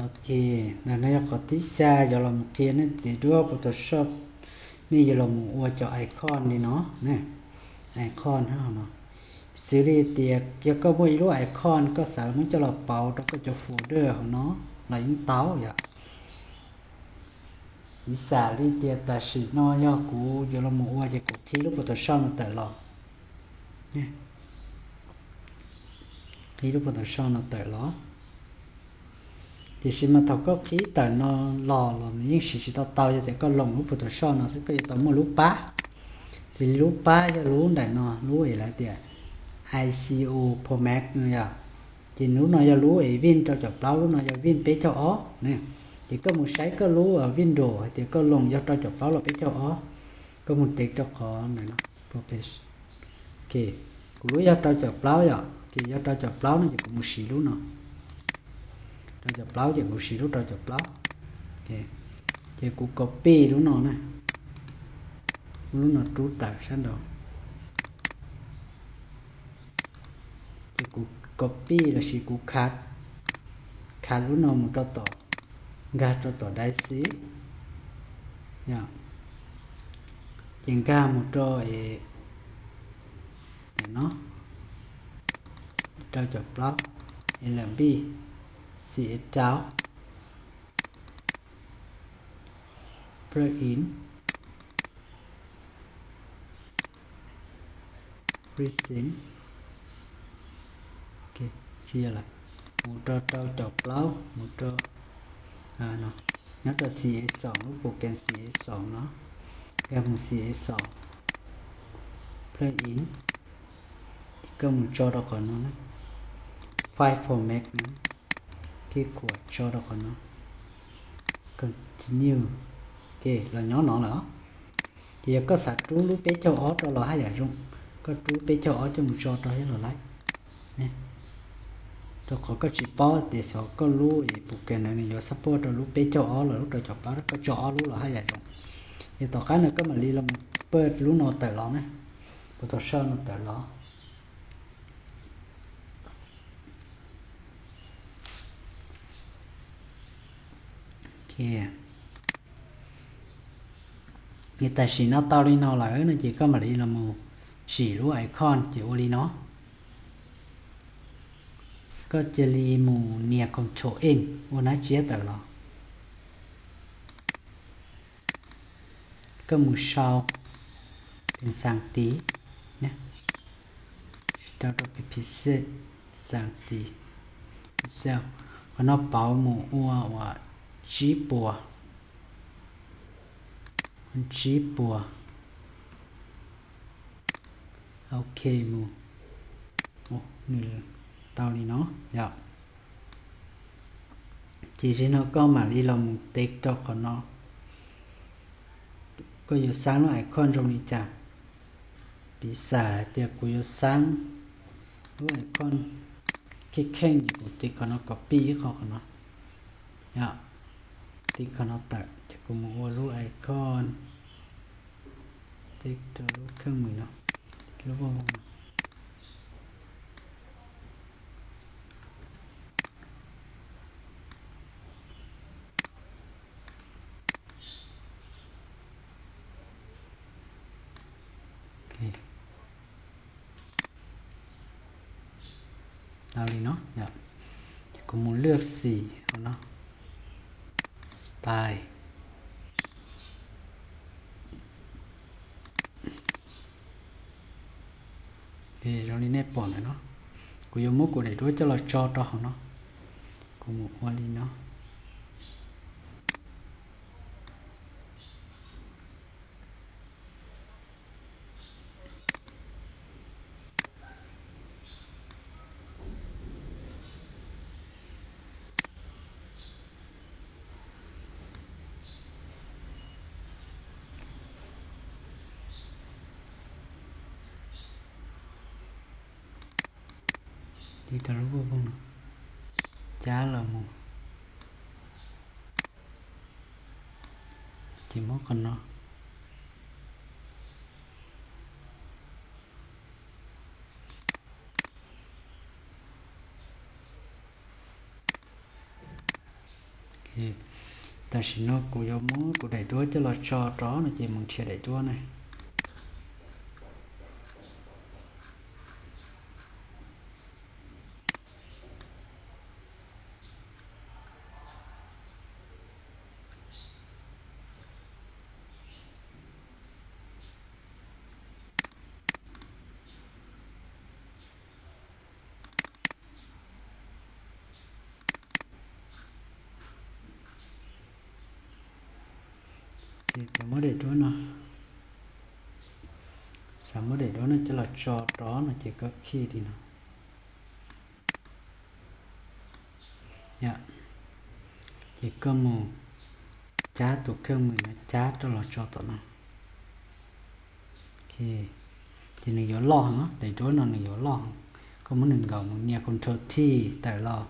Ok, ntawm no yog qhov thib xya yuav los mus qhia nej txiav duab Photoshop, nej yuav los mus ua cov icon li no, icon no. Xws li tias yog koj muaj ib lub icon koj xav muab coj los pauv rau koj cov folder hauv no los yeej tau yom. Piv xam li tias tam sim no yog kuv yuav los mus ua ces kuv qhib lub Photoshop no tawm los, qhib lub Photoshop no tawm los. Tiam sis mas thaum koj qhib tawm no los los nws yeej siv tsis tau tau, yog tias koj loos lub Photoshop no xwb, koj yuav tau muaj lub pab. Ces lub pab yog lub nram no, lub es lawv tias ico format no yom. Ces lub no yog lub es vim rau caum plaub, lub no yog vim peb caug ob ne. Ces koj mus saib koj lub Windows hais tias koj loos yog rau caum plaub los peb caug ob, koj mus tev rau qhov ntawm no, ok, kuv lub yog rau caum plaub yom, ces yog rau caum plaub no ces kuv mus siv lub no, rau caum plaub ces kuv siv lub rau caum plaub. Ces kuv copy lub no na, lub no rub tawm sab nraud. Ces kuv copy lossis kuv khav, khav lub no mus rau tom, nkag rau tom daiv xib, ces nkag mus rau es ntawm no, rau caum plaub, lb, cstr, plug in, recent, mus rau rau caum plaub, mus rau, nyob rau C S xoom, lub program C S xoom no, nkag mus C S xoom, plug in, ces koj mus tso rau qhov no, file format no, ces khuam tso rau qhov no, continue, ces los nyob no lawm. Ces yog koj xav rub lub peb caug ob rau los haj yam zoo, koj rub peb caug ob coj mus tso rau thiab los laib. Rau qhov koj tsis paub tias xyov koj lub program ntawd nws yuav support rau lub peb caug ob los lub rau caum plaub, koj tso ob lub los haj yam zoo. Ces tom qab no koj mam li los paj lub no tawm los na, Photoshop no tawm los. Tam sim no tau li no lawm no ces koj mam li los mus tsim lub icon ces ua li no. Koj cia li mus nias Control N ua nab tsiab tawm los. Koj mus sau pes xas tis, rau rau pes xas tis, pixel, qhov no pauv mus ua uas tsib puas, tsib puas. Ok, mus, nws tau li no yom. Ces zaum no koj mam li los mus tev rau qhov no, koj yuav xaab lub icon zoo li cas. Piv xam hais tias kuv yuav xaab lub icon kheej kheej ces kuv tiv qhov no copy ib qho qhov no yom, tiv qhov no tawm ces kuv mus ua lub icon, tiv rau lub kheej mem no, lub voj voog no. Tau li no, ces kuv mus lwaj xim hauv no, style. Zoo li nej pom ntawm no, kuv yuav muab kuv daim duab coj los tso rau hauv no, kuv mus ua li no. Tiv rau lub voj voog no, cab los mus, ces muab qhov no. Tam sim no kuv yuav muab kuv daim duab coj los tso rau no ces mus nrhiav daim duab na. Ces muab daim duab no, xav muab daim duab no coj los tso rov no ces koj khij li no. Ces koj mus cab tus kheej mws no cab rau los tso tom no. Ces nws yuav loj no, daim duab no nws yuav loj. Koj muab nws nkaum mus, nias Control T tawm los,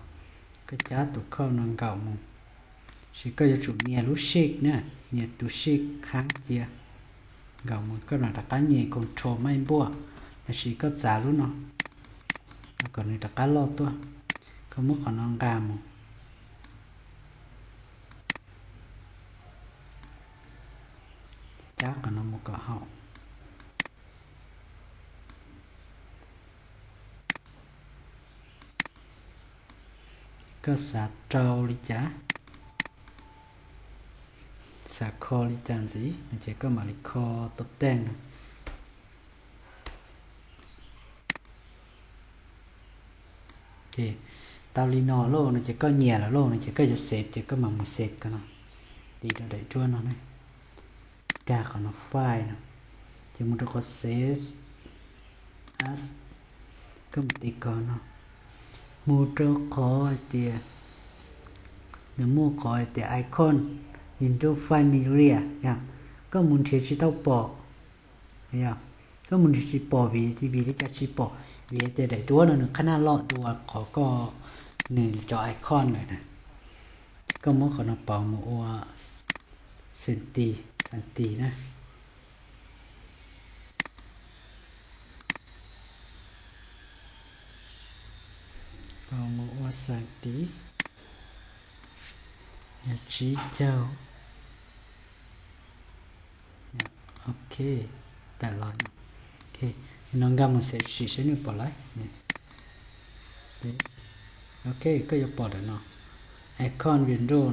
koj cab tus kheej no nkaum mus. Sis koj yuav tsum nias lub Shift na, nias tus Shift khab cia nkaum mus, koj mam rov qab nias Control Maj Npuaj, los sis koj txav lub no kom nws rov qab loj tuaj. Koj muab qhov no nqa mus, cab qhov no mus kom haum. Koj xav rau li cas, xav kho li cas ntxiv no ces koj mam li kho tau teej no. Tau li no lauj no ces koj nyiam lawm lauj no ces koj yuav xev ces koj mam mus xev ko no. Tiv rau daim duab no, nkag qhov no file no, ces mus rau qhov save as, koj mus tiv ko no, mus rau qhov hais tias nws muaj qhov hais tias icon Windows Familiar yom, koj mus nrhiav tsis tau pom, yog koj mus nrhiav tsis pom vim, vim li cas tsis pom? Vim hais tias daim duab no nws qhab naj loj dua qhov koj, nws cov icon lawm na. Ces koj muab qhov no pauv mus ua xanti, xanti na. Pauv mus ua xanti, yog tsib caug. Ok, tawm los no. Ok, no nkag mus xev sim saib nws pom lawm. Ok, koj yuav pom ntawm no, icon Windows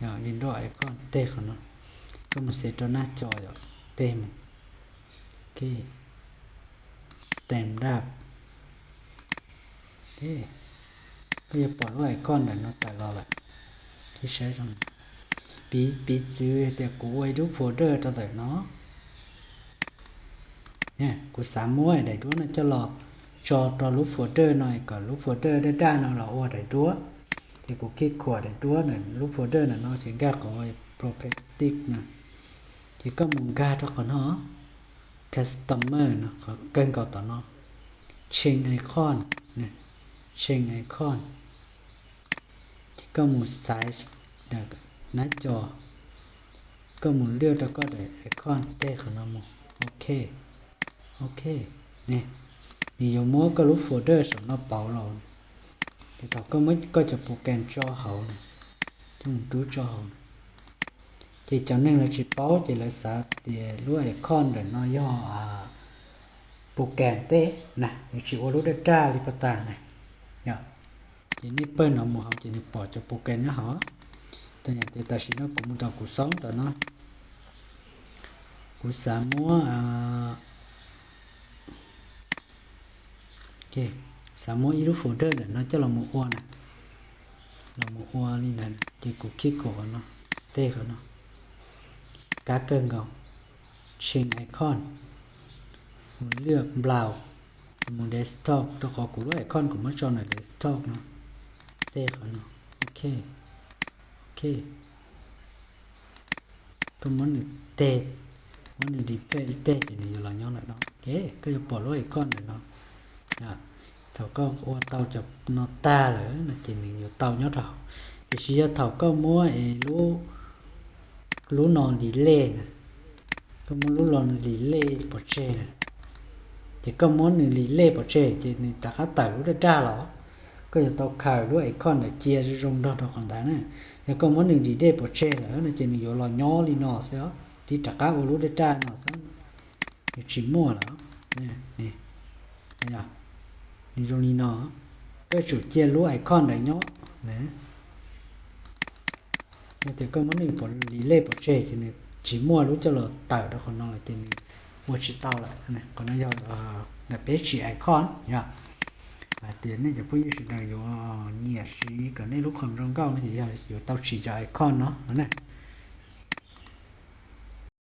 no, Windows icon tej qhov no. Koj mus xev rau nab co yom, tej mus. Ok, standard. Koj yuav pom lub icon ntawm no tawm los lawm. Koj saib, piv, piv txwv tias kuv ua ib lub folder rau ntawm no. Kuv xav muab daim duab no coj los tso rau lub folder no kom lub folder daj daj no los ua daim duab. Ces kuv khij khuam daim duab ntawm lub folder ntawm no ces nkag qhov property no. Ces koj mus nkag rau qhov no, customer no, qhov kawg nkaus tom no, change icon, change icon. Ces koj mus xaiv nab co, koj mus lwaj rau koj daim icon tej qhov no mus. Ok, ok, ne, nws yuav muab koj lub folder saum no pauv los. Ces thaum koj muab koj cov program tso hauv na, coj mus rub tso hauv na, ces cov neeg lawv tsis paub ces lawv xav tias lub icon ntawm no yog program teb na, nws tsis ua lub daj daj li pas tas na. Ces nej pawg no mus hauv ces nws pom cov program nyob hauv. Tau yam tias tam sim no kuv mus rau kuv xoob ntawm no, kuv xav muab, xav muab ib lub folder ntawm no coj los mus ua na, los mus ua li ntawd ces kuv khij khuam qhov no, tej qhov no, kab kawg nkaus, change icon, mus lwaj nplaus, mus desktop, rau qhov kuv lub icon kuv muab tso ntawm desktop no, tej qhov no. Ok, ok. Koj muab nws teg, muab nws delete ib teg ces nws yuav los nyob ntawm no. Ok, koj yuav pom lub icon ntawm no. Thaum koj ua tau cov no tag lawm no ces nws yuav tau nyob rau hauv. Tiam sis yog thaum koj muab es lub, lub no delete na, koj muab lub no delete pov tseg na, ces koj muab nws delete pov tseg ces nws rov qab tawm lub daj daj los, koj yuav tau khaws lub icon ntawd cia zoo zoo nrog rau qhov ntawd na. Yog koj muab nws delete pov tseg lawm no ces nws yuav los nyob li no xwb, tiv rov qab ua lub dej raj no xwb, nws tsis muaj lawm. Nws zoo li no, koj tsum cia lub icon ntawd nyob. Yog tias koj muab nws delete pov tseg ces nws tsis muaj lub coj los tawm rau qhov no lawm ces nws ua tsis tau lawm. Qhov no yog ntawm peb tsis icon yog hais tias nej cov phooj ywg sawv daws yuav nyiam siv kom nej lub qhov zoo nkauj no ces yog yuav tau tsis cov icon no no na.